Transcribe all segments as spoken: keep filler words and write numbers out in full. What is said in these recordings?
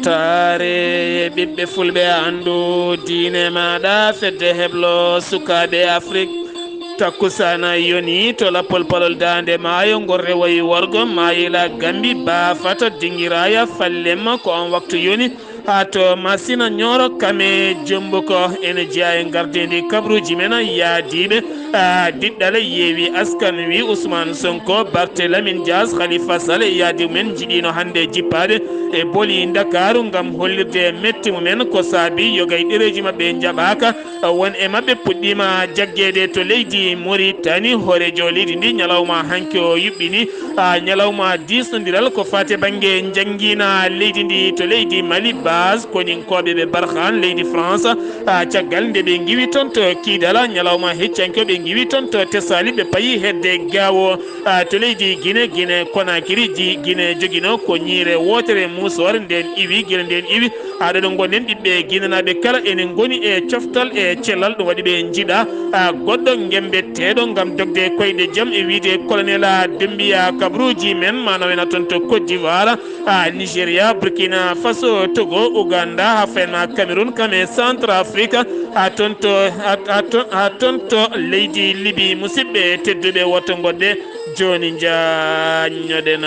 Saare ɓiɓɓe fulɓe, anndu diine maaɗa, fedde heblo sukaaɓe Afrik. Takkusaana yoni to lappol palol daande maayo, ngol rewoyi worgo, maayila Gambi, baafata, dingiraya, fallema, ko on waktu yoni. Haa to Masina Ñooro, Kame, Jombuko, ene jeyaa e ngardiindi kabaruuji men yaadiiɓe. Ah, diɗɗale yeewi askan wi Ousmane Sonko, Barthélémy Dias, Khalifa Sall e yaadiiɓe men njiɗiino hannde jippaade e boli Ndakaaru ngam hollirde metti mumen ko saabi yogay ɗereeji maɓɓe njaɓaaka. Won e maɓɓe puɗɗiima jaggeede to leydi Mauritanie, hooreejo leydi ndi ñalawma hanki o yuɓɓini, ah, ñalawma diisnondiral ko faati bannge njanngiina leydi ndi to leydi Mali, base koninkooɓe ɓe Barkhane leydi France, ah, caggal nde ɓe ngiwi toon to Kidala, ñalawma heccanke o ɓe ngiwi toon to Tessaly, ɓe payi hedde Gao, ah, to leydi Guinée, Guinée Conakry, ji-, Guinée jogino ko ñiire wootere muusoore nden iwi, gila nden iwi, ah, ɗo ɗo ngonɗen ɓiɓɓe Guinénaaɓe kala ene ngoni e coftal e cellal, ɗum waɗi ɓe njiɗa, ah, goɗɗo ngembetteeɗo ngam dogde koyɗe jam e wiide Colonel, ah, Doumbouya kabaruuji men, maanaam en a toon to Côte d'Ivoire, ah, Nigeria, Burkina Faso, Togo, Ouganda, haa fayna Cameroun, kame Centrafrique, haa toon to, haa, haa toon, haa toon to leydi Libi. Musidɓe tedduɓe, woto ngoɗɗe jooni njaññoɗen.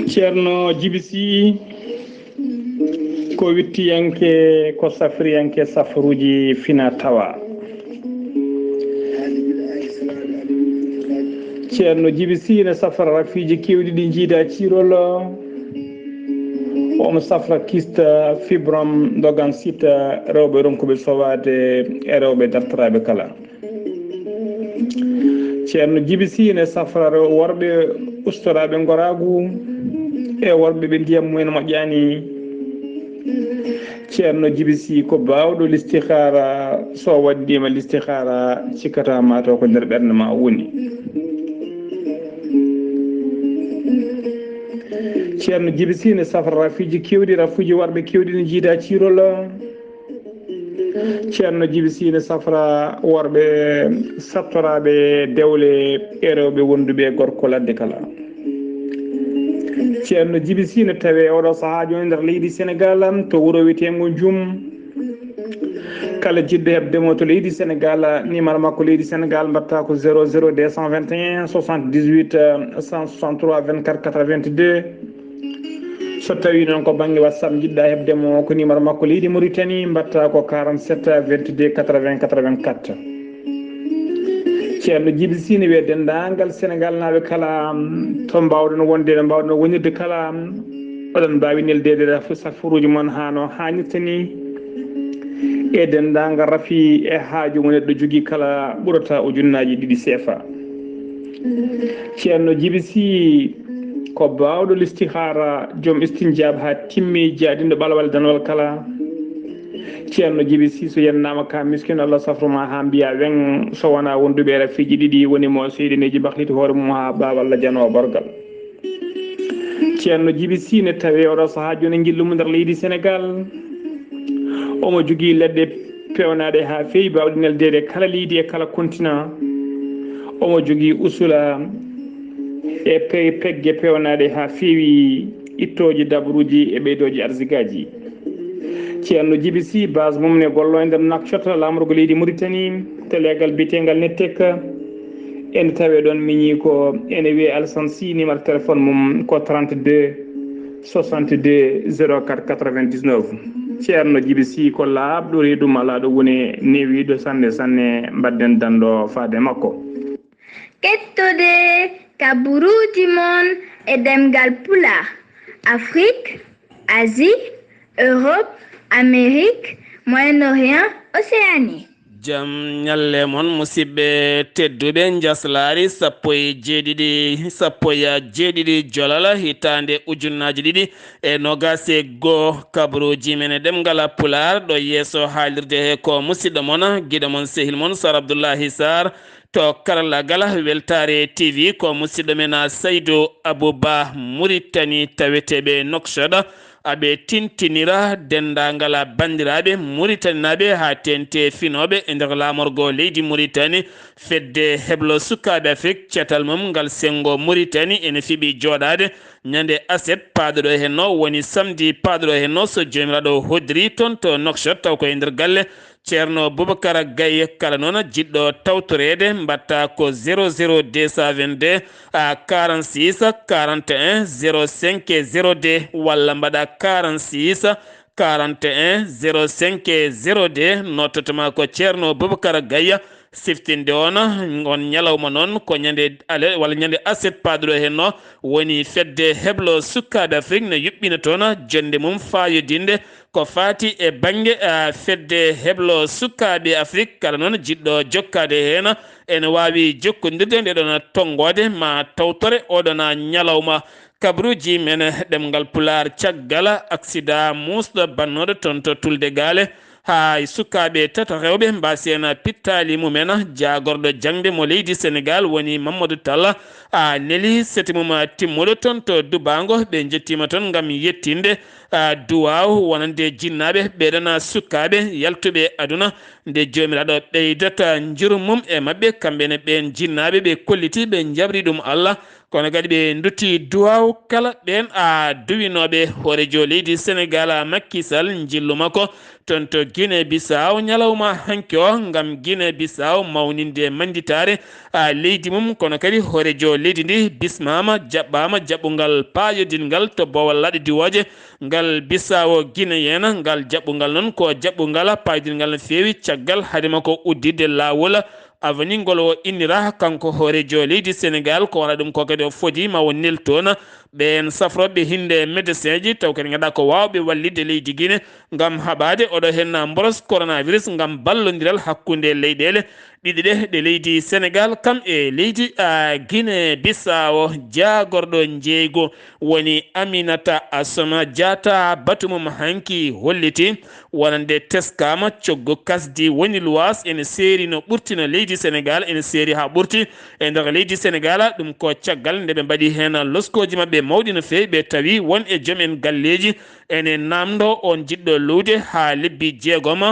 Ceerno Jibi Sii ko wittiyanke, ko safriyanke safaruuji fina tawa. Ceerno Jibi Sii ne safra rafiiji keewɗi ɗi njiida ciirol. Omo safra kista, fibrom, ndogan sita, rewɓe ronkuɓe sowaade e rewɓe dartoraaɓe kala. Ceerno Jibi Sii ne safra rew-, worɓe ustoraaɓe ngoraagu e worɓe ɓe ndiyam mumen moƴƴaani. Ceerno Jibi Sii ko baawɗo listixaara, so waɗdiima listixaara cikkata ma taw ko nder ɓernde ma o woni. Ceerno Jibi Sii ne safra rafiiji keewɗi, rafuuji worɓe keewɗi ne njiida ciirol. Ceerno Jibi Sii ne safra worɓe sattoraaɓe dewle e rewɓe wonduɓe e gorko ladde kala. Ceerno Jibi Sii ne tawe oɗo sahaa jooni nder leydi Senegal, to wuro wiyeteengo Njum. Kala jiɗɗo heɓde mo to leydi Senegal, numéro makko leydi Senegal mbaɗata ko zéro zéro deux cent vingt et un soixante-dix-huit cent soixante-trois vingt-quatre quatre-vingt-deux. So tawii noon ko bannge WhatsApp njiɗɗa heɓde mo, ko numéro makko leydi Mauritanie, mbaɗta ko quarante-sept vingt-deux quatre-vingts quatre-vingt-quatre. Ceerno Jibi Sii ne wiya denndaangal Senegal naaɓe kala, to mbaawɗon wonde, no mbaawɗon wonirde kala, oɗon mbaawi neldeede raf-, safaruuji mon haa no haanirta ni, e denndaangal rafi e haaju mo neɗɗo jogii kala ɓurata ujunnaaji ɗiɗi seefa. Ceerno Jibi Sii ko baawɗo listihaara, joom istinjaab haa timmi, jaadinɗo ɓalwal danwal kala. Ceerno Jibi Sii, so yennaama ka miskin, Allah safru ma haa mbiya weŋ, so wonaa wonduɓe e rafiiji ɗiɗi, woni mo seyɗineeji bakliti hoore mum haa baawa Allah janoo borgal. Ceerno Jibi Sii ne tawi oɗo sahaa jooni njillu mum nder leydi Senegal. Omo jogii leɗɗe peewnaaɗe haa feewi, baawɗe neldeede kala leydi e kala kontina. Omo jogii usula e pe-, pegge peewnaaɗe haa feewi, ittooji dabaruuji e ɓeydooji arsigaaji. Ceerno Jibi Sii, base mum ne gollo e nder Nouakchott, laamorgo leydi Mauritanie, to leegal biyeteengal Nettek. Ene tawee ɗoon miñi ko ene wiyee Alsan Sii, numéro téléphone mum ko trente-deux soixante-deux zéro quatre quatre-vingt-dix-neuf. Ceerno Jibi Sii ko laaɓɗo reedu, malaaɗo wone, newiiɗo sanne sanne, mbaɗden danndo faade makko. Kettode kabaruuji mon e ɗemngal Pulaar, Afrik, Asie, Europe, Amérique, Moyen-Orient, Océanie. Jam ñalle mon, musidɓe tedduɓe. Njaslaari sappo e jeeɗiɗi, sappo e jeeɗiɗi Jolal, hitaande ujunnaaji ɗiɗi e noogaas e goo. Kabaruuji men e ɗemngal Pulaar, ɗo yeeso haalirde he ko musidɗo mon, giɗo mon, sehil mon, Sar Abdullahi Sar. To karallagal Weltaare T V, ko musidɗo men Saydu Abuba, Muritani, taweteeɓe Nouakchott. Aɓe tintinira denndaangal banndiraaɓe Muritaninaaɓe haa teeŋti finooɓe e nder laamorgo leydi Muritani. Fedde heblo sukaaɓe Afrik, cetal mum ngal senngo Muritani ene fiɓi jooɗaade ñande aset paaɗuɗo heen o, woni samedi paaɗuɗo heen o, so Joomiraaɗo hoddiri, toon to Nouakchott, taw ko e nder galle Ceerno Boubacar Gaye. Kala noon jiɗɗo tawtoreede, mbaɗta ko zéro zéro deux cent vingt-deux, a, quarante-six quarante et un zéro cinq zéro deux, walla mbaɗa quarante-six quarante et un zéro cinq zéro deux, noototoma ko Ceerno Boubacar Gaye. Siftinde on, on ñalawma noon ko ñande ale-, walla ñande aset paaɗuɗo heen o, woni fedde heblo sukaaɓe Afrik ne yuɓɓina toon jonnde mum faayodinde ko faati e bannge, a, fedde heblo sukaaɓe Afrik. Kala noon jiɗɗo jokkaade heen, ene waawi jokkondirde nde ɗoon tonngoode ma tawtore oɗoon ñalawma. Kabaruuji men ɗemngal Pulaar, caggal aksidaa muusɗo bannooɗo toon to Tulde Gaale, haa e sukaaɓe tato rewɓe mbaasi heen pittaali mumen. Jaagorɗo jaŋde mo leydi Senegaal woni Mamadou Tall, a, neli sete mum timmuɗo toon to Dubaango. Ɓe njettiima toon ngam yettinde, a, duwaaw wonande jinnaaɓe ɓeeɗoon sukaaɓe yaltuɓe aduna, nde Joomiraaɗo ɓeydata njurum mum e maɓɓe, kamɓe ne ɓeen jinnaaɓe. Ɓe kolliti ɓe njaɓri ɗum Allah, kono kadi ɓe ndutti duwaaw kala ɓeen, a, duwinooɓe hooreejo leydi Senegaal, Macky Sall, njillu makko toon to Guinée Bissau ñalawma hanki o ngam Guinée Bissau mawninde mannditaare, a, leydi mum. Kono kadi hooreejo leydi ndi bismaama, jaɓɓaama jaɓɓungal paayodingal to boowal laaɗe diwooje ngal Bissau Guinéen. Ngal jaɓɓungal noon ko jaɓɓungal paayodingal no feewi caggal hade makko udditde laawol Avenue ngol o innira, kanko hooreejo leydi Senegaal. Ko wona ɗum ko kadi o fodi ma o nel toon ɓeen safrooɓe hinnde médecin ji, taw kadi ngannduɗaa ko waawɓe wallitde leydi Guinée ngam haɓaade oɗo heen mboros coronavirus, ngam ballondiral hakkunde leyɗeele ɗiɗi ɗe, ɗe leydi Senegaal kam e leydi, a, Guinée Bissau. Jaagorɗo njeeygu woni Aminata Assome Diatta, batu mum hanki holliti wonande teskaama coggu kasdi woni luwaas ene seeri no ɓurti no leydi Senegaal, ene seeri haa ɓurti e nder leydi Senegaal. Ɗum ko caggal nde ɓe mbaɗi heen loskooji maɓɓe mawɗi no feewi, ɓe tawi won e joom en galleeji ene naamndo on jiɗɗo luwde haa lebbi jeegom,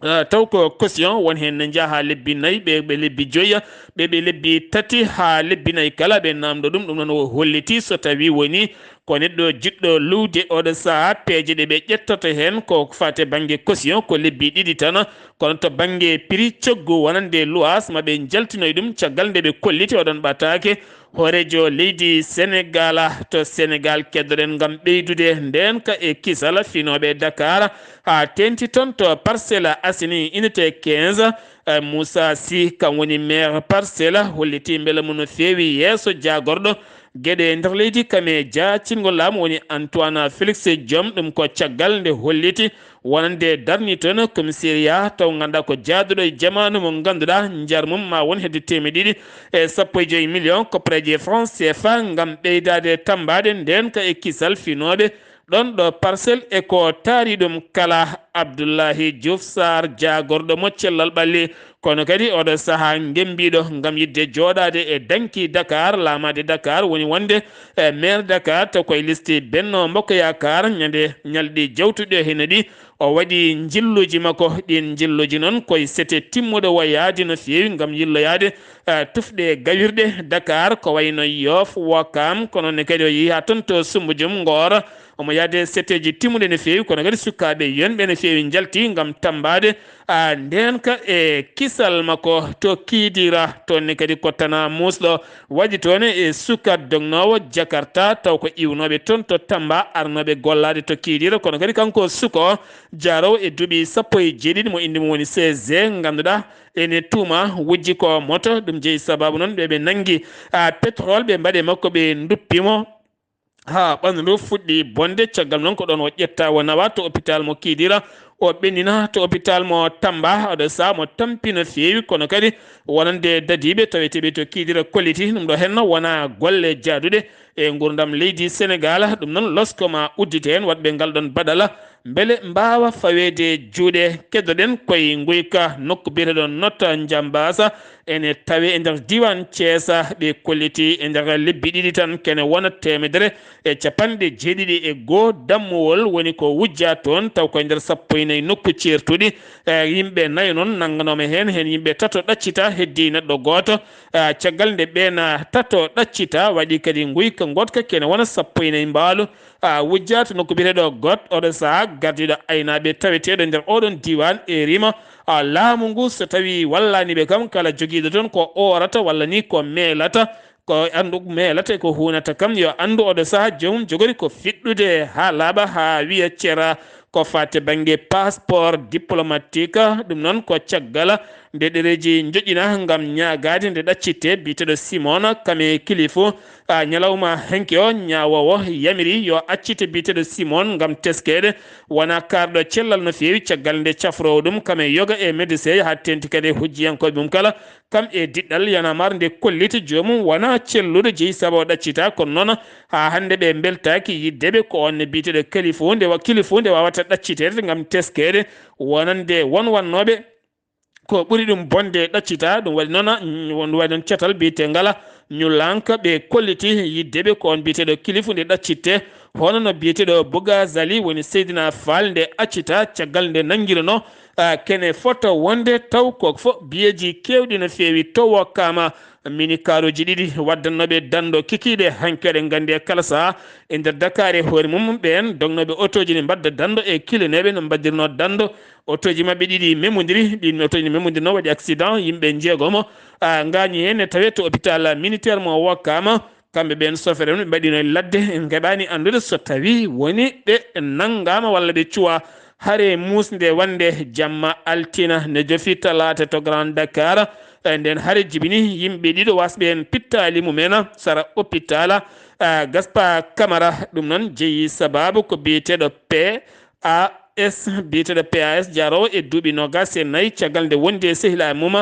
eh, taw ko caution, won heen ne njaha haa lebbi nayi, ɓe, ɓe lebbi joyi, ɓe, ɓe lebbi tati haa lebbi nayi kala ɓe naamndo ɗum. Ɗum noon o holliti so tawi woni ko neɗɗo jiɗɗo luwde oɗo sahaa, peeje ɗe ɓe ƴettata heen ko faate bannge caution ko lebbi ɗiɗi tan, kono to bannge prix coggu wonande luwaas ma ɓe njaltinoy ɗum caggal nde ɓe kolliti oɗon ɓataake. Hooreejo leydi Senegaal to Senegaal keddoɗen ngam ɓeydude ndeenka e kisal finooɓe Dakar haa teeŋti toon to Parcelles Assainies unité quinze. Eh, Moussa Sy, kam woni maire Parcelles, holliti mbela mo no feewi yeeso jaagorɗo geɗe nder leydi kam e jaacingol laamu woni Antoine Félix Diome. Ɗum ko caggal nde holliti wonande darni toon commissariat taw ngannduɗaa ko jaaduɗo e jamaanu mo ngannduɗaa njar mum ma won hedde teemedde ɗiɗi e sappo e joyi million koppareeje franc C F A ngam ɓeydaade tammbaade ndeenka e kisal finooɓe ɗoon ɗo Parcelles e ko taari ɗum kala. Abdullahi Diouf Sarr, jaagorɗo mo cellal ɓalli, kono kadi oɗo sahaa ngembiiɗo ngam yiɗde jooɗaade e danki Dakar, laamaade Dakar, woni wonde e maire Dakar to koye liste Benno Bokk Yaakaar. Ñande ñalɗi jawtuɗi o hino ɗi, o waɗi njilluuji makko. Ɗiin njilluuji noon koye sete timmuɗo o yaadi no feewi ngam yilloyaade, eh, tufɗe gawirɗe Dakar, ko wayno Yoff, Ouakam, kono ne kadi o yehi haa toon to Sumbujum, Ngor. Omo yaade seteeji timmuɗe no feewi, kono kadi sukaaɓe yonɓe no feewi njalti ngam tammbaade, a, ndeenka e kisal makko to Kidira. Toon ne kadi ko Tana Muusɗo waɗi toon e suka dognoowo Jakarta, taw ko iwnooɓe toon to Tamba arnooɓe gollaade to Kidira, kono kadi kanko suka o jaaroowo e duuɓi sappo e jeeɗiɗi mo innde mum woni C G, ngannduɗaa ene tuuma wujji ko moto. Ɗum jeyi sabaabu noon ɓe ɓe nanngi, a, pétrole, ɓe mbaɗi e makko, ɓe nduppi mo haa ɓanndu ndu fuɗɗi bonde. Caggal noon ko ɗoon o ƴetta, o nawa to hôpital mo Kidira, O ɓennina to hôpital mo Tamba, oɗo saha mo tampi no feewi, kono kadi wonande dadiiɓe taweteeɓe to Kidira kolliti ɗum ɗo henna wona golle jaaduɗe e nguurndam leydi Senegal. Ɗum noon losko ma uddite heen waɗɓe ngal ɗon baɗala, mbele mbaawa faweede juuɗe. Keddoɗen koye nguyka nokku biyeteɗo Nota Njambasa, ene tawe e nder diiwaan Ceesa. Ɓe kolliti e nder lebbi ɗiɗi tan kene wona teemedere e capanɗe jeeɗiɗi e goo dammuwol woni ko wujja toon, taw koye nder sappo e nayi nokku ceertuɗi. E, yimɓe nayo noon nannganooɓe heen, heen yimɓe tato ɗaccita, heddii neɗɗo gooto. E, caggal nde ɓeen tato ɗaccita, waɗi kadi nguyka ngoodka kene wona sappo e nayi mbaalu, a, wujja to nokku biyeteeɗo Got. Oɗo saha gardiiɗo aynaaɓe taweteeɗo nder oɗon diiwaan e rima, a, laamu ngu so tawii wallaani ɓe kam, kala jogiiɗo toon ko oorata walla ni ko meelata, ko anndu meelata e ko huunata kam, yo anndu oɗo saha joomum jogori ko fiɗɗude haa laaɓa, haa wiya cera. Ko faati bannge passeport diplomatique, ɗum noon ko caggal nde ɗereeji njoƴƴina ngam ñaagaade nde ɗaccitte, biyeteeɗo Simon Kame Kilifu, a, ñalawma hanki o, ñaawoowo yamiri yo accite biyeteeɗo Simon ngam teskeede. Wona kaarɗo cellal no feewi caggal nde cafroowo ɗum Kame Yoga e Medese, haa teeŋti kadi hujjiyankooɓe mum kala, kam e diɗɗal Y'en a marre nde kolliti joomum wona celluɗo jeyi sabu o ɗaccita, kono noon haa hannde ɓe mbeltaaki yidde ɓe ko on ne biyeteeɗo Kalifu nde wa-, Kilifu nde waawata ɗacciteede ngam teskeede wonande won wannooɓe ko ɓuri ɗum bonde ɗaccita. Ɗum waɗi noon, mm, ɗum waɗi noon catal biyetee ngala ñu lanka ɓe kolliti yidde ɓe ko on biyeteeɗo Kilifu nde ɗaccitte, hono no biyeteeɗo Bogazali woni Seydina Fall nde accita caggal nde nanngiruno, a, kene fota wonde taw ko fof biyeeji keewɗi no feewi to Wokkaama. Mini kaaruuji ɗiɗi waddannooɓe danndo kikiiɗe hanki eɗen nganndi e kala sahaa e nder Dakar e hoore mum ɓeen dognooɓe otooji ne mbadda danndo e kilineeɓe no mbaddirnoo danndo. Otooji maɓɓe ɗiɗi memondiri, ɗiin otooji ne memondirnoo waɗi accident, yimɓe njeegomo, a, ngaañi heen ne tawee to hôpital militaire mo Wokkaama. Kamɓe ɓeen sofere mum ɓe mbaɗino e ladde, en keɓaani anndude so tawii woni ɓe nanngaama walla ɓe cuwaa. Hare muusnde wonde jamma altina ne jofi talaata to Grand Dakar. E ndeen hare jibini yimɓe ɗiɗo wasɓe heen pittaali mumen sara hôpital, a, Gaspa Camara. Ɗum noon jeyi sabaabu ko biyeteeɗo P A S, biyeteeɗo P A S jaroowo e duuɓi noogaas e nayi caggal nde wondi e sehilaaɓe mum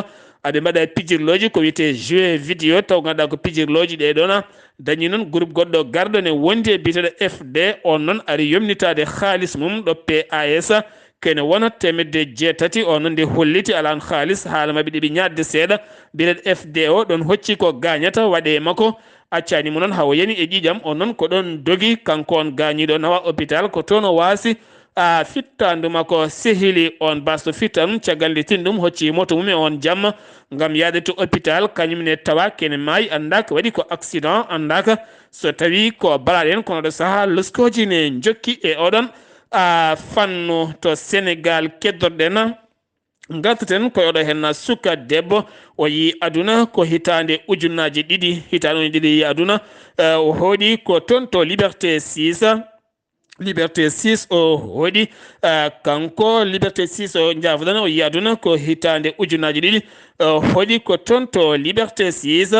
aɓe mbaɗa pijirlooji ko wiyetee jeu vidéo, taw ngannduɗaa ko pijirlooji ɗee ɗoon dañi noon groupe goɗɗo garɗo ne wondi e biyeteeɗo F D, on noon ari yomnitaade haalis mum ɗo P A S, kene wona teemedde jeetati, on noon nde holliti alaan haalis, haala maɓɓe ɗi ɓe ñaadde seeɗa, biyeteeɗo F D o ɗoon hocci ko gaañata waɗee e makko, accaani mo noon hawo yani e ƴiiƴam, on noon ko ɗoon dogi, kanko on gaañiiɗo nawa hôpital ko toon o waasi, a, fittaandu makko sehili on baasɗo fittaandu, caggal nde tini ɗum hocci moto mum e on jamma ngam yahde to hôpital, kañum ne tawa kene maayi, anndaaka waɗi ko accident, anndaaka so tawii ko balaaɗo en, kono ɗo sahaa loskooji ne njokki e oɗon, a, fannu to Senegal keddorɗen. Ngartaten ko oɗo henna suka debbo, o yii aduna ko hitaande ujunnaaji ɗiɗi, hitaande ujunnaaji ɗiɗi yii aduna, eh, o hooɗi ko toon to Liberté six, Liberté six o hooɗi, eh, kanko Liberté six o njaafoɗon, o yii aduna ko hitaande ujunnaaji ɗiɗi, eh, o hooɗi ko toon to Liberté six,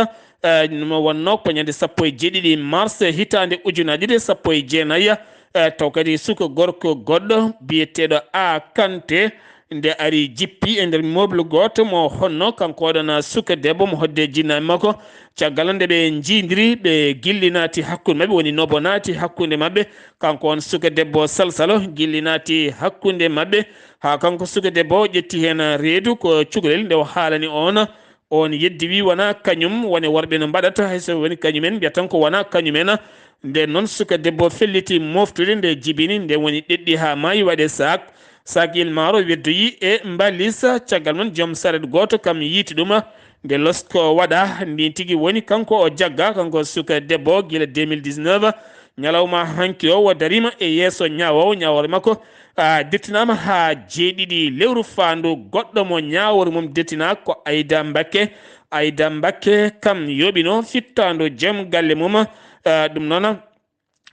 eh, mo wonnoo ko ñande sappo e jeeɗiɗi mars hitaande ujunnaaji ɗiɗi e sappo e jeenayi, eh, taw kadi suka gorko goɗɗo biyeteeɗo A Kanté, nde ari jippi e nder meuble gooto mo honno kanko oɗon suka debbo mo hodde jinnaaɓe makko. Caggal nde ɓe njiidiri, ɓe gilli naati hakkunde maɓɓe, woni nobo naati hakkunde maɓɓe. Kanko on suka debbo salsalo, gilli naati hakkunde maɓɓe. Haa kanko suka debbo o ƴetti heen reedu ko cukalel nde o haalani on. On yeddi wi wona kañum, woni worɓe no mbaɗata, hay so woni kañumen mbiyata tan ko wona kañumen. Nden noon suka debbo felliti moftude nde jibini, nde woni ɗeɗɗi haa maayi waɗe saak. Saak il maaro weddoyi e mbalisa. Caggal noon joom saret gooto kam yiiti ɗum. Nde losko waɗa, ndin tigi woni kanko o jagga, kanko suka debbo gila deux mille dix-neuf. Ñalawma hanki o, o darima e yeeso ñaawoowo, ñaawoore makko, a, dettinaama haa jeeɗiɗi lewru faandu. Goɗɗo mo ñaawoore mum dettina ko Ayda Mbakke. Ayda Mbakke kam yoɓino fittaandu joom galle mum, a, ɗum noon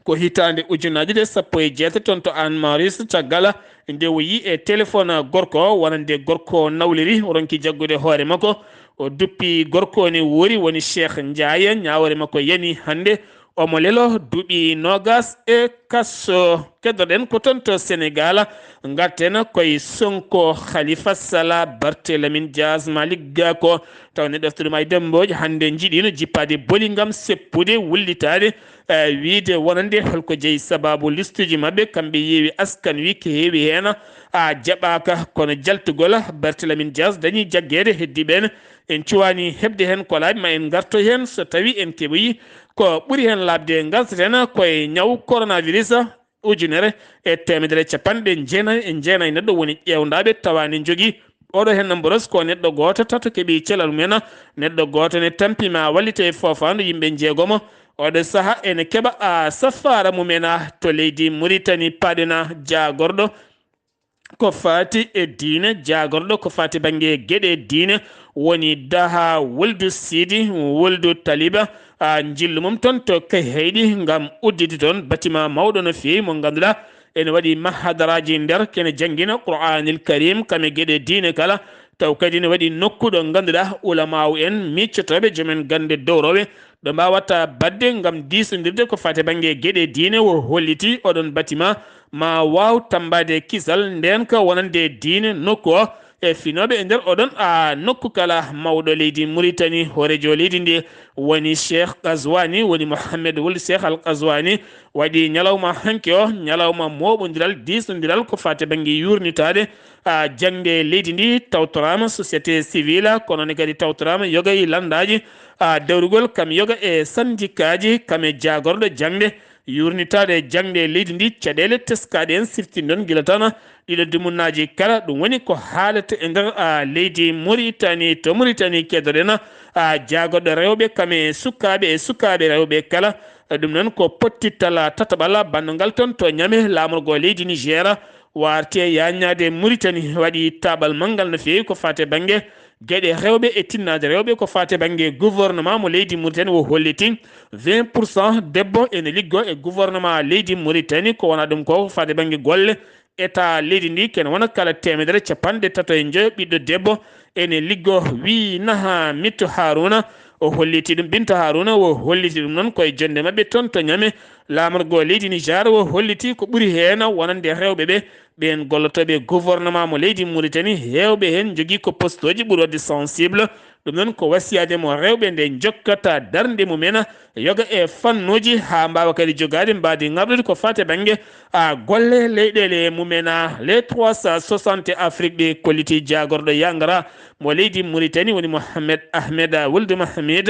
ko hitaande ujunnaaji ɗe sappo e jeetati toon to Anne Maris, caggal nde o yii e téléphone gorko o, wonande gorko o nawliri, o ronki jaggude hoore makko. O duppi gorko o ne wuuri, woni Cheikh Ndiaye, ñaawoore makko yani hannde. Omo lelo duuɓi noogas e kaso. Keddoɗen ko toon to Senegaal. Ngarten koye Sonko, Khalifa Sala, Barthélémy Dias, Malick Gakou. Taw neɗɗo ɗoftude ɗum ay dembooji hannde njiɗino jippaade boli ngam seppude, wullitaade, eh, wiide wonande holko jeyi sababu listuji maɓɓe. Kamɓe yeewi askan wi ko heewi heen a jaɓaaka, kono jaltugol Barthélémy Dias dañi jaggeede, heddi ɓeen en cuwani heɓde heen ko laaɓi, ma en ngartoy heen so tawi en keɓoyi ko ɓuri heen laaɓde. Ngartaten koye ñaw coronavirus ujunere e teemedere e capanɗe jeenayi e jeenayi neɗɗo woni ƴeewndaaɓe tawa ne njogii oɗo heen mboros ko neɗɗo gooto, tato keɓi celal mumen, neɗɗo gooto ne tampi ma wallite e foofaandu yimɓe njeegomo. Oɗo saha ene keɓa a safaara mumen a to leydi Muritani, paɗena jaagorɗo ko faati e diine, jaagorɗo ko faati bannge geɗe diine, woni Daha Wuldu Sidi Wuldu Taliba, a, njillu mum toon to Kayhayɗi ngam udditi toon bâtiment mawɗo no feewi mo ngannduɗaa ene waɗi mahadaraaji nder kene janngina Qur'aanil Karim kam e geɗe diine kala. Taw kadi ne waɗi nokku ɗo ngannduɗaa ulamaawu en miccotooɓe, joomen gannde dowrooɓe, ɓe mbaawata baɗde ngam diisondirde ko faati bannge geɗe diine. O holliti oɗon bâtiment ma waaw tammbaade kisal ndeenka wonande diine nokku o e finooɓe e nder oɗon a nokku kala. Mawɗo leydi Muritani, hooreejo leydi ndi woni Cheikh Ghazouani, woni Mohamed Wul Cheikh Al Ghazouani, waɗi ñalawma hanki o ñalawma mooɓondiral, diisondiral ko faati bannge yuurnitaade a, jaŋde leydi ndi. Tawtoraama société civile, kono ne kadi tawtoraama yoga e lanndaaji, a, dawrugol kam yoga e sandikaaji, kam e jaagorɗo jaŋde, yuurnitaade jaŋde leydi ndi. Caɗeele teskaaɗe en siftinɗon gila tan ɗiɗo dumunnaaji kala, ɗum woni ko haalata e nder, a, leydi Muritani. To Muritani kedoɗen, a, jaagorɗo rewɓe kam e sukaaɓe e sukaaɓe rewɓe kala. Ɗum noon ko pottittal tataɓal bannungal toon to Ñame, laamorgo leydi Niger, warti e yaññaade Muritani, waɗi taaɓal manngal no feewi ko faati e bannge geɗe rewɓe e tinnaade rewɓe ko faati e bannge gouvernement mo leydi Muritani. O holliti vingt pour cent debbo ene liggo e gouvernement leydi Muritani, ko wona ɗum ko ko faati e bannge golle. État leydi ndi kene wona kala teemedere capanɗe tato e njoyo ɓiɗɗo debbo ene liggo, wi Naha Mittu Haruna. O holliti ɗum, Binta Haruna, o holliti ɗum noon koye jonnde maɓɓe toon to Ñame, laamorgo leydi Niger. O holliti ko ɓuri heen wonande rewɓe ɓe, ɓeen gollotooɓe gouvernement mo leydi Muritani, heewɓe heen njogii ko postooji ɓuri waɗde sensible. Ɗum noon ko wasiyaade mo rewɓe nde njokkata darnde mumen yoga e fannuuji haa mbaawa kadi jogaade mbaadi ŋarɗude ko faati e bannge, a, golle leyɗeele mumen. Les trois cent soixante Afrique ɓe kolliti jaagorɗo yangara mo leydi Muritani woni Mohamed Ahmed Wuld Mahamid.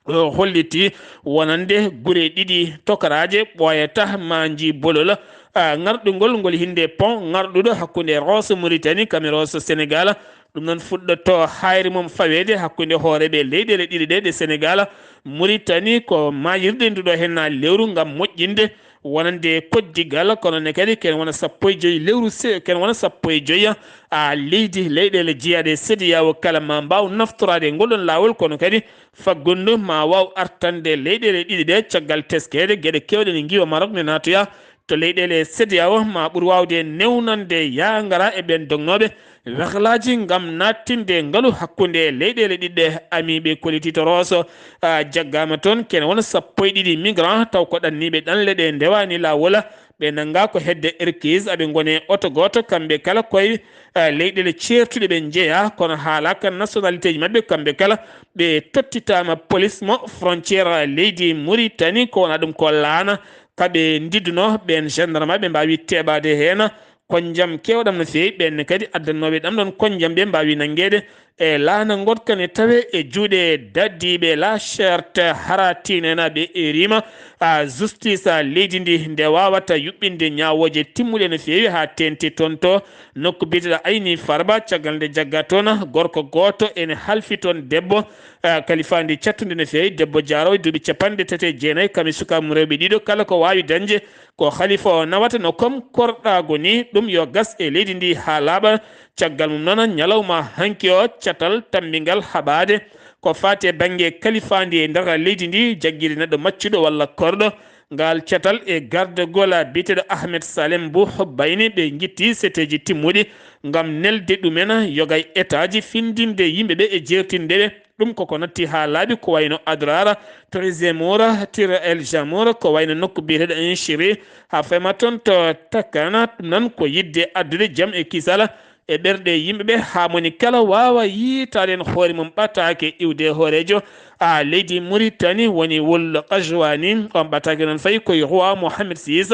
O holliti wonande gure ɗiɗi tokaraaje ɓooyata manji bolol, a, ŋarɗungol ngol hinnde pont ŋarɗuɗo hakkunde Rosso Muritani kam e Rosso Senegal. Ɗum noon fuɗɗoto hayre mum faweede hakkunde hooreeɓe leyɗeele ɗiɗi ɗe, ɗe Senegal, Muritani, ko mayirɗe nduɗo heen lewru ngam moƴƴinde wonande koddigal, kono ne kadi ken wona sappo e joyi lewru se-, ken wona sappo e joyi, a, leydi, leyɗeele jeyaaɗe CEDEAO kala ma mbaaw naftoraade ngol ɗon laawol, kono kadi faggundu ma waaw artande leyɗeele ɗiɗi ɗe caggal teskeede geɗe keewɗe ne ngiwa Maroc ne naatoya to leyɗeele CEDEAO, ma ɓur waawde newnande yaangara e ɓeen dognooɓe wehlaaji ngam nattinde ngalu hakkunde leyɗeele ɗiɗi ɗe. Amiiɓe kolliti to Rosso, a, jaggaama toon kene wona sappo e ɗiɗi migrant taw ko ɗanniiɓe ɗanle ɗe ndewaani laawol. Ɓe nanngaa ko hedde Erkis, aɓe ngoni oto gooto, kamɓe kala koye, a, leyɗeele ceertuɗe ɓe njeyaa, kono haalaaka nationalité ji maɓɓe, kamɓe kala ɓe tottitaama police mo frontière leydi Muritani, ko wona ɗum ko laana ka ɓe ndidduno ɓeen gendarme ɓe mbaawi teɓaade heen. Konjam keewɗam no feewi, ɓeen ne kadi addannooɓe ɗam ɗoon konjam ɓe mbaawi nanngeede e laana ngoɗka ne tawe e juuɗe daddiiɓe. La Charte hara tinenaaɓe e rima, a, justice, a, leydi ndi nde waawata yuɓɓinde ñaawooje timmuɗe no feewi haa teeŋti toon to nokku biyeteeɗo Ayni Farba, caggal nde jagga toon gorko gooto ene halfi toon debbo, a, kalifaandi cattundi no feewi, debbo jaaroowo duuɓi capanɗe tati e jeenayi, kam e sukaaɓe mum rewɓe ɗiɗo, kala ko waawi dañde ko halifa o nawata no kom korɗaago ni, ɗum yo gas e leydi ndi haa laaɓa. Caggal mum noon, ñalawma hanki o, catal tammbingal haɓaade ko faati e bannge kalifaandi e nder leydi ndi, jaggiire neɗɗo maccuɗo walla korɗo. Ngal catal e gardagol biyeteeɗo Ahmed Salem Bou Bayni, ɓe ngitti seteeji timmuɗi ngam nelde ɗumen yoga e etaaji, findinde yimɓe ɓe e jeertinde ɓe. Ɗum koko natti haa laaɓi, ko wayno Adrara, Trizemura, Tir El Jamour, ko wayno nokku biyeteeɗo Inchiri, haa fema toon to Takana. Ɗum noon ko yiɗde addude jam e kisal e ɓerɗe yimɓe ɓe, haa moni kala waawa yiitaade heen hoore mum ɓataake iwde hooreejo a leydi Muritani, woni wul Qajwani. On ɓataake noon fayi koye roi Mohamed six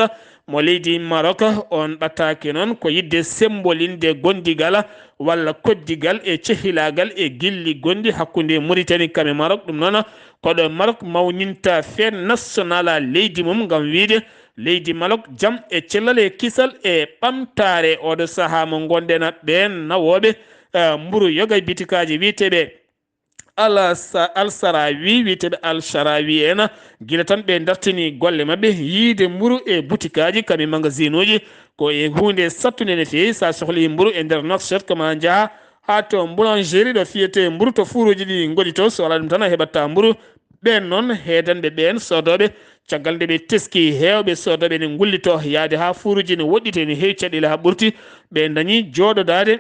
mo leydi Maroc. On ɓataake noon ko yiɗde semmbolinde gondigal walla koddigal e cehilaagal e gilli gonɗi hakkunde Muritani kam e Maroc. Ɗum noon, ko ɗo Maroc mawninta fête nationale a leydi mum, ngam wiyde leydi Maroc jam e cellal e kisal e ɓamtaare. Oɗo sahaa mo ngonɗen, ɓeen nawooɓe, eh, mburu yoga e bitikaaji wiyeteeɓe Al Sa-, Al Sarawi, wiyeteeɓe Al Sharawi en, gila tan ɓe dartini golle maɓɓe, yiide mburu e butikaaji kam e magasinuuji, ko e huunde sattunde no feewi. So a sohlii mburu e nder Nouakchott, ko ma njaha haa to boulangerie ɗo fiyetee mburu, to fuuruuji ɗi ngoni to. So alaa ɗum tan, a heɓataa mburu. Ɓeen noon, heedanɓe ɓeen soodooɓe, caggal nde ɓe teskii heewɓe soodooɓe ne ngullitoo yaade haa fuuruuji ne woɗɗiti, ne heewi caɗeele haa ɓurti, ɓe ndañi jooɗodaade,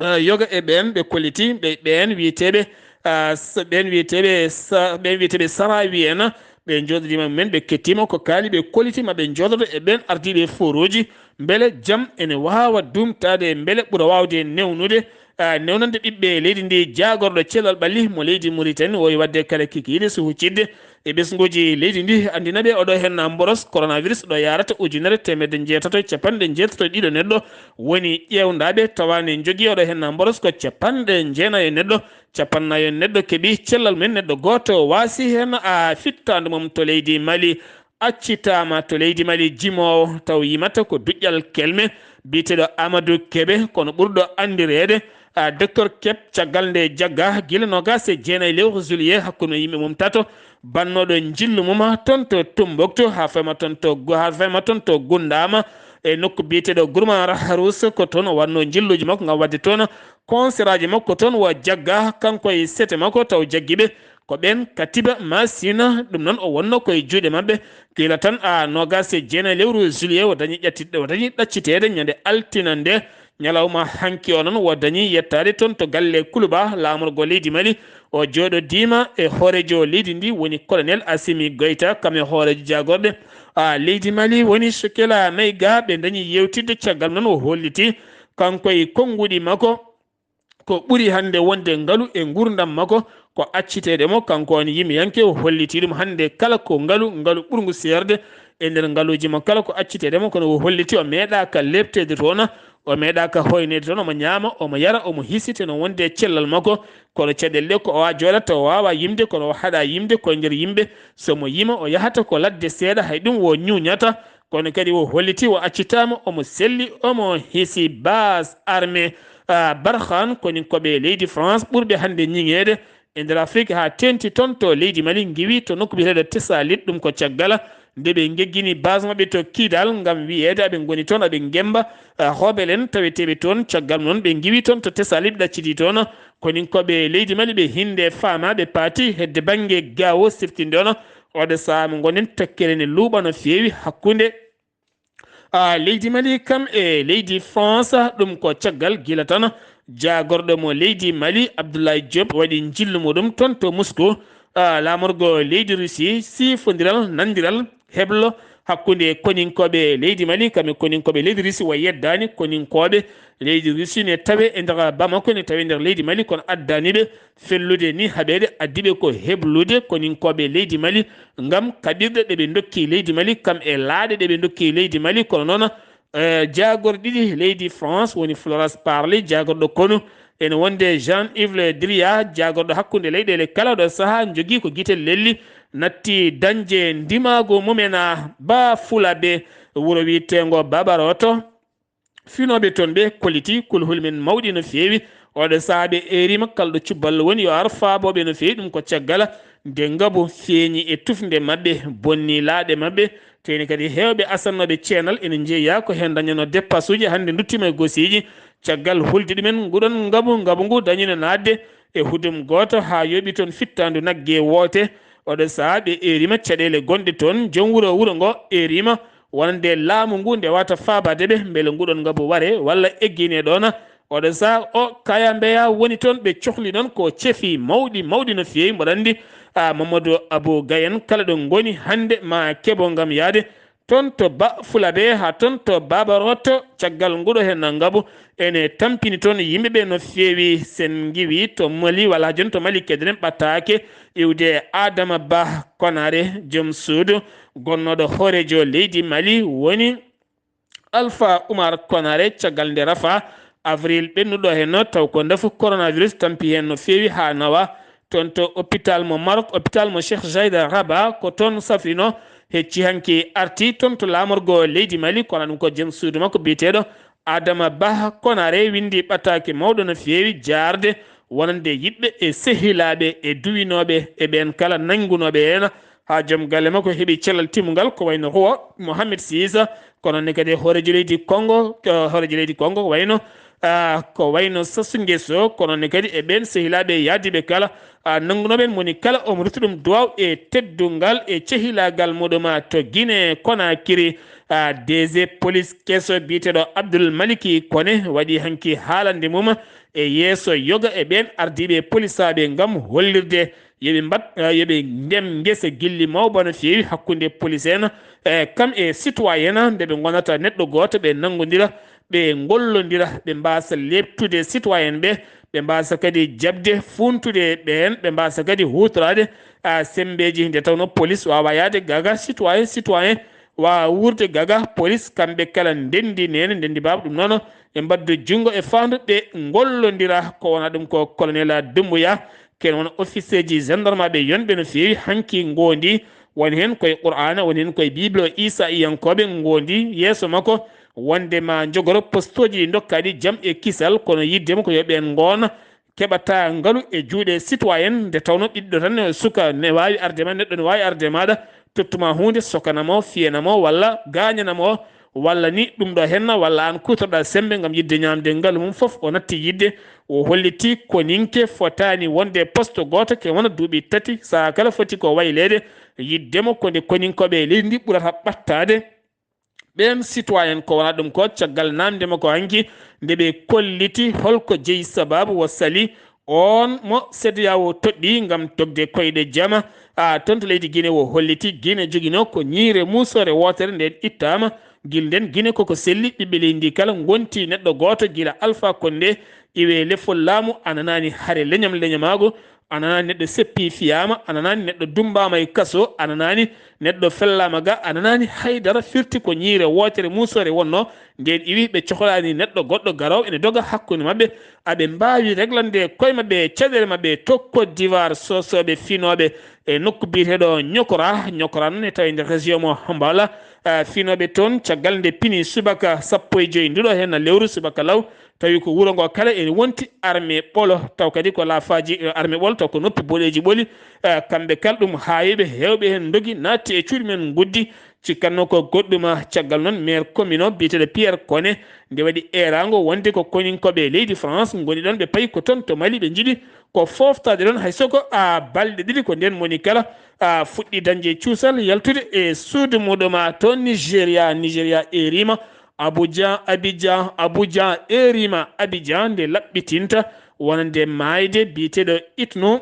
ah, yoga e ɓeen ɓe kolliti, ɓe, ɓeen wiyeteeɓe, ah, s-, ɓeen wiyeteeɓe sa-, ɓeen wiyeteeɓe Sarawi en, ɓe njooɗodiima men, ɓe kettiima ko kaali, ɓe kolliti ma ɓe njooɗodo e ɓeen ardiiɓe fuuruuji, mbele jam ene waawa duumtaade, mbele ɓura waawde newnude, ah, newnande ɓiɓɓe leydi ndi. Jaagorɗo cellal ɓalli mo leydi Muritani, woowi waɗde kala kikiiɗe so huccidde e ɓesnguuji leydi ndi, anndina ɓe oɗo heen mboros coronavirus ɗo yaarata ujunere teemedde jeetato e capanɗe jeetato e ɗiɗo neɗɗo woni ƴeewndaaɓe, tawa ne njogii oɗo heen mboros ko capanɗe jeenayi e neɗɗo, capanɗe nayi e neɗɗo keɓi cellal mum, neɗɗo gooto waasi heen a fittaandu mum to leydi Mali. Accitaama to leydi Mali jimoowo taw yimata ko duƴƴal kelme biyeteeɗo Amadou Kebe, kono ɓurɗo anndireede, a, Docteur Keb, caggal nde jagga gila noogaas e jeenayi lewru juillet hakkunde yimɓe mum tato, bannooɗo njillu mum toon to Tumbuktu, haa fema toon to Gu-, haa fema toon to Gundama, e nokku biyeteeɗo Gourma Raharous, ko toon o waɗnoo njilluuji makko ngam waɗde toon concertaaji makko toon, o jagga kanko e sete makko, taw jaggi ɓe ko ɓeen Katiba Masina. Ɗum noon, o wonnoo ko e juuɗe maɓɓe gila tan a noogaas e jeenayi lewru juillet, o dañi ƴatti-, o dañi ɗacciteede ñande altine nde. Ñalawma hanki o noon, o dañi yettaade toon to galle Kuluba, laamorgo leydi Mali. O jooɗodiima e hooreejo leydi ndi, woni Colonel Assimi Goïta, kam e hooreejo jaagorɗe, a, leydi Mali, woni Sokhela Maïga. Ɓe dañi yeewtidde, caggal noon o holliti kanko e konnguɗi makko ko ɓuri hannde wonde ngalu e nguurndam makko, ko acciteede mo. Kanko on yimiyanke, o hollitii ɗum hannde kala ko ngalu, ngalu ɓurngu seerde e nder ngaluuji mo kala ko acciteede mo, kono o holliti o meeɗaaka leepteede toon, o meeɗaaka hoyneede toon, omo ñaama, omo yara, omo hisite no wonde e cellal makko, kono caɗeele ɗe ko o a jooɗata, o waawa yimde, kono o haɗa yimde ko e nder yimɓe. So mo yima, o yahata ko ladde seeɗa, hay ɗum wo ñuuñata. Kono kadi o holliti o accitaama, omo selli, omo hisi base armée, ah, Barkhane, koninkooɓe leydi France ɓurɓe hannde ñiŋeede e nder Afrik, haa teeŋti toon to leydi Mali, ngiwi to nokku biyeteeɗo Tessalit. Ɗum ko caggal nde ɓe ngeggini base maɓɓe to Kidal ngam wiyeede aɓe ngoni toon, aɓe ngemba, ah, rebelle en taweteeɓe toon. Caggal noon ɓe ngiwi toon to Tessalit, ɓe ɗacciti toon koninkooɓe leydi Mali, ɓe hinnde faama, ɓe paati hedde bannge Gao siftinde on. Oɗo sahaa mo ngonɗen, takkere ne luuɓa no feewi hakkunde, ah, leydi Mali kam e leydi France. Ɗum ko caggal gila tan jaagorɗo mo leydi Mali, Abdoulaye Diop, waɗi njillu muɗum toon to Moscou, ah, laamorgo leydi Russie, siifondiral, nanndiral, heblo hakkunde koninkooɓe leydi Mali kam e koninkooɓe leydi Russie. Wa yeddaani koninkooɓe leydi Russie ne tawe e nder Bamako, ne tawe e nder leydi Mali, kono addaani ɓe fellude ni haɓeede, addi ɓe ko heblude koninkooɓe leydi Mali ngam kaɓirɗe ɗe ɓe ndokki leydi Mali kam e laaɗe ɗe ɓe ndokki leydi Mali. Kono noon, eh, jaagorɗe ɗiɗi leydi France, woni Florence Parly, jaagorɗo konu, ene wonde Jean-Yves Le Drian, jaagorɗo hakkunde leyɗeele kala ɗo sahaa, jogii ko gite lelli, natti dañde ndimaagu mumen, ah, Bafulabe, wuro wiyeteengo Babaroto. Finooɓe toon ɓe kolliti kulhuli men mawɗi no feewi. Oɗo sahaa ɓe eerima, kala ɗo cubballo woni yo ar faabooɓe no feewi. Ɗum ko caggal nde ngabu feeñi e tufnde maɓɓe, bonni laaɗe maɓɓe. Teeni kadi heewɓe asannooɓe ceenal ene njeeya ko heen dañanoo deppasuuji, hannde nduttiima e gosiiji. Caggal hulde ɗumen nguɗon ngabu, ngabu ngu dañino naatde e hudum gooto haa yooɓi toon fittaandu nagge woote. Oɗo sahaa ɓe eerima caɗeele gonɗe toon. Joom wuro wuro ngo eerima wonande laamu ngu nde wata faabaade ɓe mbele nguɗon ngabu ware walla eggine ɗoon, Oɗo saha o, Kaya Mbeya woni toon, ɓe cohli ɗon ko cefi mawɗi mawɗi no feewi. Mboɗo anndi, a, Mamadou Abou Gaye en, kala ɗo ngoni hannde ma keɓo ngam yahde toon to Ba Fulaɓe haa toon to Baaba Roto. Caggal nguɗo heen ngabu ene tampini toon yimɓe ɓe no feewi. Sen ngiwi to Mali, walla haa jooni to Mali kederen ɓattaake iwde Adama Ba Konare, joom suudu gonnooɗo hooreejo leydi Mali woni Alpha Oumar Konaré, caggal nde rafa avril ɓennuɗo henno, taw ko ndafu coronavirus tampi hen no feewi haa nawa. Toon to hôpital mo Maroc, hôpital mo Cheikh Zayed Raba, ko toon safrino, hecci hanki arti toon to laamorgo leydi Mali, kono ɗum ko jom suudu makko biyeteeɗo Adama Bah Konaré, windi ɓattaake mawɗo no feewi jaarde wonande yiɓɓe e sehilaaɓe e duwinooɓe e ɓeen kala nanngunooɓe heen, haa joom galle makko heɓi cellal timmungal, ko wayno Huwa Mohamed Sisa, kono ne kadi hooreejo leydi Kongo, eh, hooreejo leydi Kongo ko wayno, ah, ko wayno Sassou Nguesso, kono ne kadi e ɓeen sehilaaɓe yahdiiɓe kala, ah, nanngunooɓe en moni kala omo rutti ɗum duwaaw e teddungal e cehilaagal muɗum to Guinée Conakry, ah, D G police keso biyeteeɗo Abdoul Maliki Koné waɗi hanki haalande mum e yeeso yoga e ɓeen ardiiɓe polisaaɓe ngam hollirde yo ɓe mbat, eh, yo ɓe ndem ngesa gilli mawba no feewi hakkunde police en, eh, kam e citoyen, nde ɓe ngonata neɗɗo gooto, ɓe nanngondira, ɓe ngollondira, ɓe mbaasa leeptude citoyen ɓe, ɓe mbaasa kadi jaɓde fuuntude ɓeen, ɓe mbaasa kadi huutoraade, ah, semmbeeji, nde tawnoo police waawaa yahde gaga citoyen, citoyen waawaa wuurde gaga police. Kamɓe kala ndenndi neene, ndenndi baaba, ɗum noon e mbaddu junngo e faandu, ɓe ngollondira. Ko wona ɗum ko colonel Doumbouya, ken won officier ji gendarme ɓe yonɓe no feewi hanki ngoondi, woni heen koye Qur'aana, woni heen koye Bible, Isa iyankooɓe ngoondi yeeso makko, wonde ma njogoro postooji ɗi ndokkaa ɗi jam e kisal, kono yiɗde mo ko yo ɓeen ngoon keɓata ngalu e juuɗe citoyen, nde tawnoo ɓiɗɗo tan, suka ne waawi arde ma, neɗɗo ne waawi arde maaɗa, tottuma huunde, sokana mo, fiyana mo, walla gaañana mo, walla ni ɗum ɗo henna, walla aan kuutorɗaa semmbe ngam yiɗde ñaamde ngalu mum, fof o natti yiɗde, o holliti koninke fotaani wonde poste gooto, ke wona duuɓi tati, sahaa kala foti ko wayleede, yiɗde mo ko nde koninkooɓe e leydi ndi ɓurata ɓattaade. Ɓeen citoyen ko wona ɗum ko caggal naamnde makko hanki, nde ɓe kolliti holko jeyi sabaabu o sali, oon mo C E D E A O toɗɗi ngam togde koyɗe jama, a, toon to leydi Guinée, o holliti Guinée joginoo ko ñiire muusoore wootere, nden ittaama. Gila nden Guinée koko selli, ɓiɓɓe leydi ndi kala ngonti neɗɗo gooto, gila Alpha Condé iwe lefol laamu, a nanaani hare leñam leñamaagu, a nanaani neɗɗo seppi fiyaama, a nanaani neɗɗo dummbaama e kaso, a nanaani neɗɗo fellaama ga, a nanaani hay dara. Firti ko ñiire wootere muusoore wonnoo, nden iwi ɓe cohlaani neɗɗo goɗɗo garoowo ene doga hakkunde maɓɓe, aɓe mbaawi reglande koye maɓɓe caɗeele maɓɓe to Côte d'Ivoire. Soosooɓe finooɓe e nokku biyeteeɗo Ñokora, Ñokora noon e tawi nder région mo Hambala, eh, finooɓe toon caggal nde pini subaka sappo e joy ndiɗo heen lewru subaka law, tawi ko wuro ngo kala ene wonti armée ɓolo, taw kadi ko laafaaji, eh, armée ɓolo, taw ko noppi boɗeeji ɓoli, eh, kamɓe kala ɗum haawiiɓe, heewɓe heen ndogi, naatti e cuuɗi men, nguddi, cikkatnoo ko goɗɗum. Caggal noon, maire commune o, biyeteeɗo Pierre Koné, nde waɗi eeraango wonde ko koninkooɓe leydi France ngoni ɗoon, ɓe payi ko toon to Mali, ɓe njiɗi ko fooftaade ɗoon, hay so ko, a, balɗe ɗiɗi, ko ndeen moni kala, a, fuɗɗi dañde cuusal, yaltude e suudu muɗum, a, toon Nigéria. Nigéria eeriima Abuja, Abidjan, Abuja eeriima Abidjan, nde laɓɓitinta wonande maayde biyeteeɗo Itno,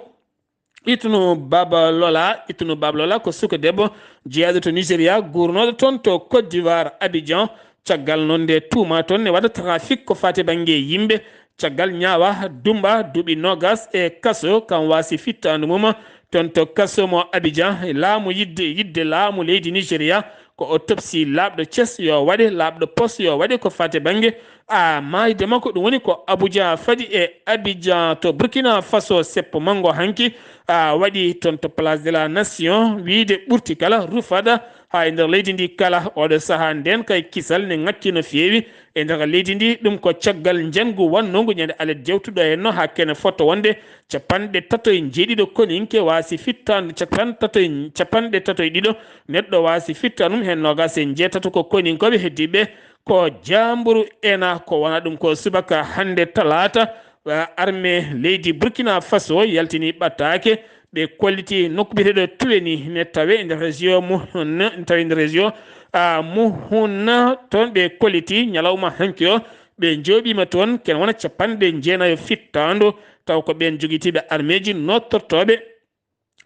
Itno Babalola. Itno Babalola ko suka debbo jeyaaɗo to Nigéria, guurnooɗo toon to Côte d'Ivoire, Abidjan. Caggal noon nde tuuma toon ne waɗa trafic ko faati bannge yimɓe, caggal ñaawa, dumba duuɓi noogas e kaso, kam waasi fittaandu mum toon to kaso mo Abidjan. Laamu yiɗde, yiɗde laamu leydi Nigéria, ko autopsie laaɓɗo ces yo waɗe, laaɓɗo pos yo waɗe ko faati bannge, a, maayde makko. Ɗum woni ko Abuja faɗi e Abidjan to Burkina Faso, seppo manngo hanki, a, waɗi toon to Place de la Nation, wiyde ɓurti kala rufaɗa haa e nder leydi ndi kala. Oɗo sahaa ndeen kay kisal ne ŋakki no feewi e nder leydi ndi. Ɗum ko caggal njanngu wannungu ñande alet jewtuɗo henno haa kene fotto wonde capanɗe tato e njeeɗiɗo koninke waasi fittaandu, capanɗe tato e, capanɗe tato e ɗiɗo neɗɗo waasi fittaandu mum, heen noogas e njeetato ko koninkooɓe, heddiiɓe ko jaamburu ena. Ko wona ɗum ko subaka hannde talaata, eh, armée leydi Burkina Faso yaltini ɓattaake, ɓe kolliti nokku biyeteeɗo Tuweni, ne tawe nder région Muhun, ne tawe nder région, ah, Muhun, toon ɓe kolliti ñalawma hanki o, Ɓe njooɓiima toon, kene wona capanɗe jeenayo fittaandu, taw ko ɓeen jogitiiɓe armeeji nottortooɓe,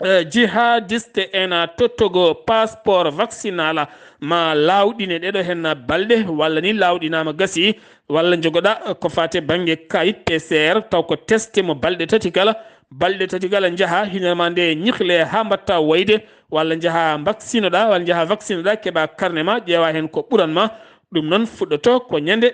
eh, jihadiste ena tottogo passeport vaccinal ma laawɗine ɗeɗo heen balɗe, walla ni laawɗinaama gasi, walla njogoɗa, eh, ko faati e bannge kayit P C R, taw ko testé mo balɗe tati kala, balɗe tati kala njaha, hinere ma nde ñihle haa mbaɗta wayde, walla njaha mbaksinoɗa, walla njaha vaccinoɗa, keɓa karne ma, ƴeewa heen ko ɓuran ma. Ɗum noon fuɗɗoto ko ñande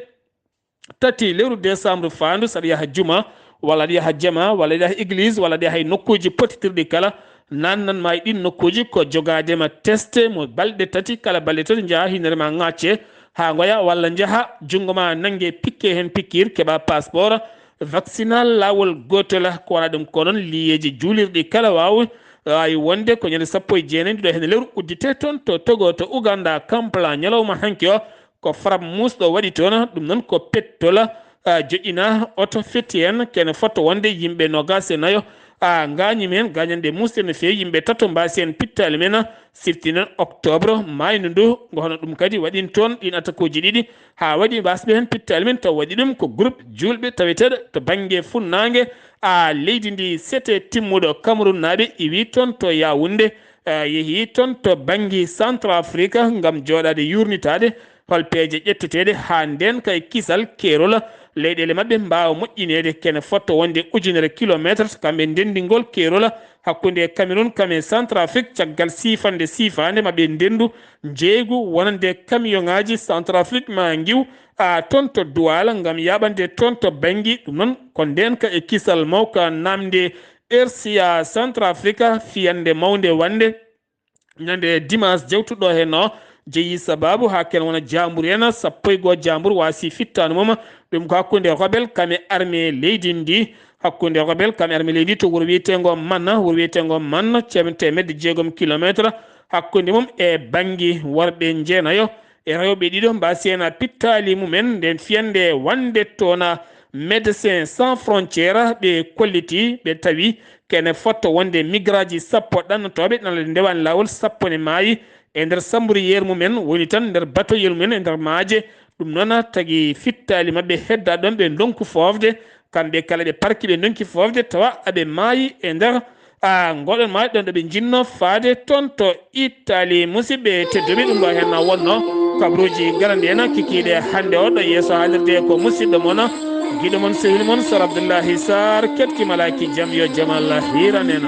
tati lewru décembre faandu, saɗa yaha juma, walla aɗa yaha jama, walla aɗa yaha église, walla aɗa yaha e nokkuuji pottitirɗi kala, nannan ma e ɗin nokkuuji ko jogaade ma testé mo balɗe tati, kala balɗe tati njaha hinere ma ŋaacce haa ngoya, walla njaha junngo ma nannge pikke heen pikiir, keɓa passeport vaccinal laawol gootol, ko wona ɗum ko noon liyeeji juulirɗi kala waawi, waawi wonde ko ñande sappo e jeenayi ndiɗo heen lewru uddite toon to Togo to Uganda Kampala ñalawma hanki o, ko frappe muusɗo waɗi toon, ɗum noon ko pettol, ah, joƴƴina oto fetti heen, kene fotto wonde yimɓe noogaas e nayo, ah, ngaañi men, gaañanɗe muusɗe no feewi, yimɓe tato mbaasi heen pittaali men, sifti noon octobre maaynu ndu, ngo hono ɗum kadi waɗin toon ɗin attaque uji ɗiɗi, haa waɗi mbaasɓe heen pittaali men, taw waɗi ɗum ko groupe juulɓe taweteeɗo to bannge funnaange, ah, leydi ndi sete timmuɗo Cameroun naaɓe iwi toon to Yaoundé, eh, yehi toon to bannge Centrafrique ngam jooɗaade yuurnitaade hol peeje ƴetteteeɗe haa ndeenka e kisal keerol leyɗeele maɓɓe mbaawa moƴƴineede kene fotto wonde ujunere kilomeetre, kamɓe ndenndingol keerol hakkunde Cameroun kam e Centrafrique caggal siifande siifaande maɓɓe ndenndu njeeygu wonande camion ŋaaji Centrafrique ma ngiw a toon to Douala ngam yaaɓande toon to bannge ɗum noon ko ndeenka e kisal mawka naamnde R C A Centrafrique fiyande mawnde wande ñande dimanche jewtuɗo heen o jeyi sababu haa ken wona jaambur en sappo e goo jaambur waasi fittaandu mum. Ɗum ko hakkunde rebel kam e armée leydi ndi, hakkunde rebel kam e armée leydi to wuro wiyeteengo Manna, wuro wiyeteengo Manna ceem-, teemedde jeegom kilometre hakkunde mum e bannge worɓe njeenayo e rewɓe ɗiɗo mbaasi heen pittaali mumen. Nden fiyande wande toona Médecins Sans Frontières ɓe kolliti, ɓe tawi kene fotto wonde migraaji sappo ɗannotooɓe ɗanale ndewani laawol, sappo ne maayi e nder samburiyeer mumen, woni tan nder batoyel mumen e nder maaje. Ɗum noon tagi fittaali maɓɓe hedda ɗon ɓe ndonku foofde, kamɓe kala ɓe parki ɓe ndonki foofde tawa aɓe maayi e nder a ngoɗon maayo ɗon ɗo ɓe njinno faade toon to Italie. Musidɓe tedduɓe, ɗum ɗo heen na wonno kabruuji garandi en kikiiɗe hannde o ɗo yeeso haalirde ko musidɗo mon, giɗo mon, sehil mon, Sor Abdullahi Sarr, keɗki malaaki jam yo jamal hiiran en.